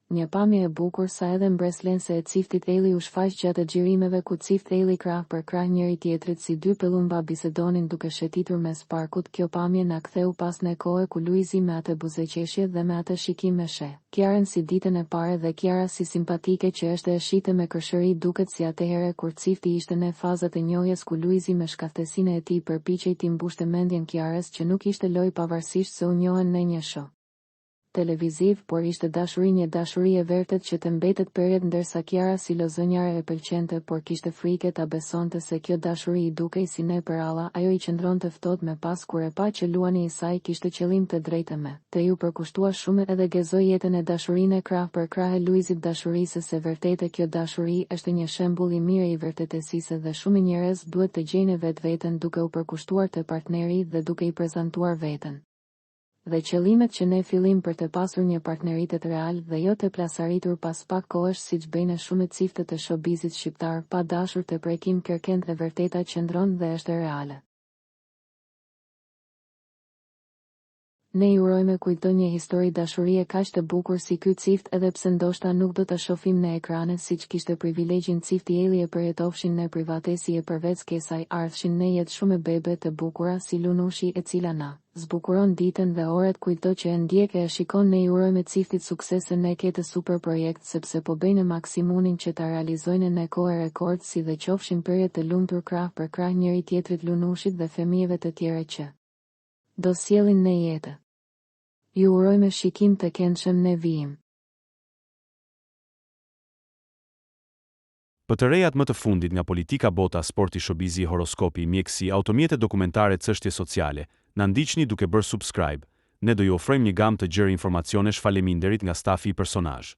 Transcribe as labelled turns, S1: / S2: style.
S1: Një pamje e bukur sa edhe mbresëlënëse e ciftit Ejlli u shfaq gjate xhirimeve ku cift Ejlli krah për krah njëri tjetrit si dy pëllumba bisedonin duke shetitur mes parkut kjo pamje na ktheu pas ne kohe ku Luizi me ate buzeqeshje dhe me ate shikim e sheh Kiaren si ditën e pare dhe Kiara si simpatike që eshte e shihte me kërshëri duket si atehere kur cifti ishte ne fazat e njohjes ku Luizi me shkathtesine e tij perpiqej ti mbushte mendjen Kiares që nuk ishte lojë pavarësisht se u njohen ne një show televiziv por ishte dashuri një dashuri e vertet që te mbetet perjet ndersa Kiara si lozonjare e pelqente por kishte frike ta besonte se kjo dashuri i dukej si ne peralla ajo i qëndronte ftohtë me pas kur e pa që luani i saj kishte qellim te drejte me te iu përkushtua shume edhe gezoi jetën e dashurine krah për krahe Luizit dashurise se vertete kjo dashuri eshte një shembull i mire i vertetesise dhe shume njerez duhet të gjejne vetveten duke u përkushtuar te partneri dhe duke i prezantuar veten dhe qëllimet që ne fillim për te pasur një partneritet real dhe jo te plasaritur pas pak kohesh siç bejne shume cifte të showbizit shqiptar pa dashur te prekim kerkend e verteta qëndron dhe eshte reale. Ne i urojme kujtdo një histori dashurie kaq të bukur si ky cift edhe pse ndoshta nuk do ta shofim ne ekrane siç kishte privilegjin cifti Ejlli e përjetofshin ne privatesi e pervec kesaj ardhshin ne jetë shume bebe të bukura si Lunushi e cila na zbukuron ditën dhe oret kujtdo që e ndjek e e shikon ne i urojme ciftit suksese ne kete super projekt sepse po bejne maksimunin qe ta realizojne ne kohe rekord si dhe qofshin përjet të lumtur krah për krah njëri tjetrit Lunushit dhe femijëve të tjere që do sjellin ne jete. Ju urojme shikim të kendshem ne vijim.
S2: Pë të rejat më të fundit nga politika bota sporti showbizi horoskopi mjekësi automjete dokumentare cështje sociale na ndiqni duke bërë subscribe ne do ju ofrojmë një gamë të gjerë informacionesh faleminderit nga stafi i Personazh.